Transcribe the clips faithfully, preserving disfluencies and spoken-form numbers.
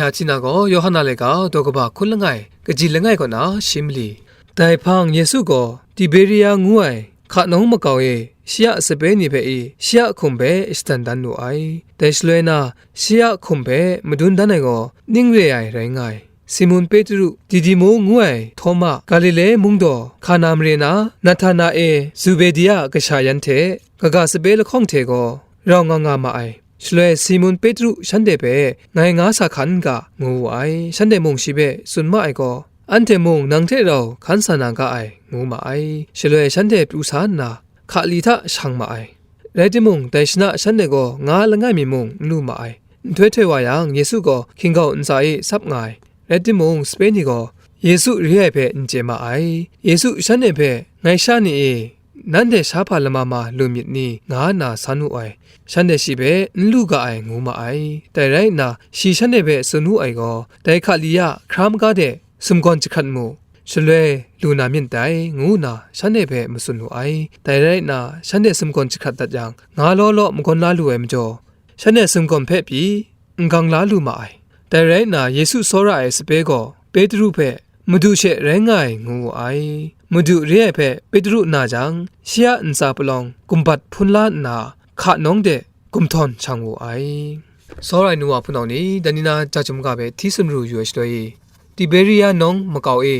Ahti na gaw Yawhan a laika daw kaba hkun langai, kaji langai kaw na shi mali. Dai hpang Yesu gaw Tiberia ngu ai hka nawng makau e shi a sape ni hpe i shi a hkum hpe shadan dan wu ai. Dai shaloi na shi a hkum hpe madun dan ai gaw ning re ai rai nga ai. Simun Petru, Didimu ngu ai Htawma, Galile mung daw, Hkana mare na Nahtana-e, Zubedi a kasha yan hte, kaga sape lahkawng hte gaw rau nga nga ma ai. Shaloi Simun Petru shanhte hpe, "Ngai nga sa hkan n ga," ngu wu ai. Shanhte mung shi hpe tsun ma ai gaw, "Anhte mung nang hte rau hkan sa na ga ai," ngu ma ai. Shaloi shanhte pru sa nna, hka li hta shang ma ai. Rai timung, dai shana shanhte gaw nga langai mi mung n lu ma ai. Nhtoi htoi wa yang, Yesu gaw hkinggau ntsa e sap nga ai. Rai timung, sape ni gaw Yesu re ai hpe n chye ma ai. Yesu shanhte hpe, "Ngai sha ni e, nanhte sha hpa lama ma lu myit ni?" nga nna san wu ai. Shanhte shi hpe n lu ga ai ngu ma ai. Dai rai nna, shi shanhte hpe tsun wu ai gaw, "Dai hka li ya hkra maga de sumgawn jahkrat mu, shaloi lu na myit dai," ngu nna shanhte hpe matsun wu ai. Dai rai nna, shanhte sumgawn jahkrat dat yang, nga law law magawn la lu ai majaw, shanhte sumgawn hpe pyi n gang la lu ma ai. Dai rai nna, Yesu tsawra ai sape gaw Petru hpe, "Madu she rai nga ai," ngu wu ai. Madu re ai hpe Petru na jang, shi a ntsa palawng gumbat hpun la nna, hka nawng de gumhtawn shang wu ai. Tsawra ai nu wa hpunau ni, dan ni na ja chyum ga hpe hti sumru yu ai shaloi, Tiberia nawng makau e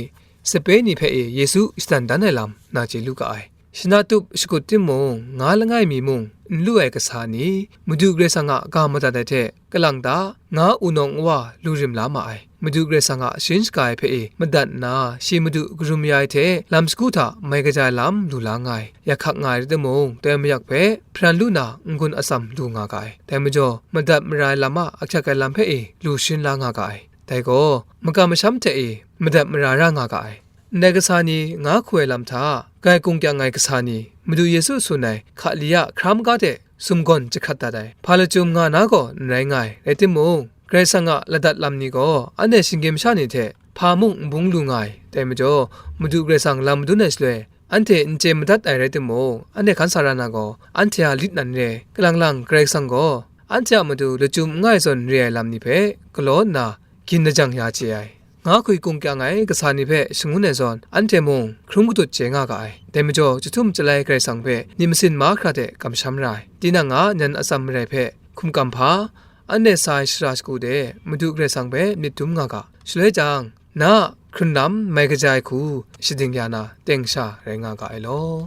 sape ni hpe e Yesu shadan dan ai lam na chye lu ga ai. Shana tup shakut timung, nga langai mi mung n lu ai kasa ni, Madu Karai Kasang a ga madat ai hte kalang ta, nga wunawng wa lu rim la ma ai. Madu Karai Kasang a sharin shaga ai hpe e madat nna, shi Madu karum ya ai hte lam shagu hta mai kaja ai lam lu la nga ai. Yak hkak nga ai rai timung, dai mayak hpe hparan lu na n-gun atsam lu nga ga ai. Dai majaw, madat mara ai lam a ahkyak ai lam hpe e lu sharin la nga ga ai. Dai gaw, makam masham hte e madat mara ra nga ga ai. Ndai kasa ni nga hku ai lam hta, grai kung kyang ai kasa ni, Madu Yesu tsun ai hka li ya hkra maga de sumgawn jahkrat dat ai, hpa lachyum nga na gaw n rai nga ai. Rai timung, Karai Kasang a ladat lam ni gaw anhte shinggyim sha ni hte hpa mung n bung lu nga ai. Dai majaw, Madu Karai Kasang lam madun ai shaloi, anhte n chye madat ai rai timung, anhte hkan sa ra na gaw, anhte a lit nan re ai. Kalang lang Karai Kasang gaw, anhte a matu lachyum n nga ai zawn re ai lam ni hpe galaw nna, gyin lajang ya chye ai. Nga hku kung kyang ai kasa ni hpe shangun ai zawn, anhte mung hkrum kadut chye nga ga ai. Dai majaw, chyahtum chyalai Karai Kasang hpe myit masin mahkra de kamsham ra ai. Tinang a nan atsam marai hpe hkum kam hpa, anhte sa ai shara shagu de Madu Karai Kasang hpe myit dum nga ga. Shaloi jang, na a hkrun lam mai kaja ai hku shading ya na teng sha rai nga ga ai law.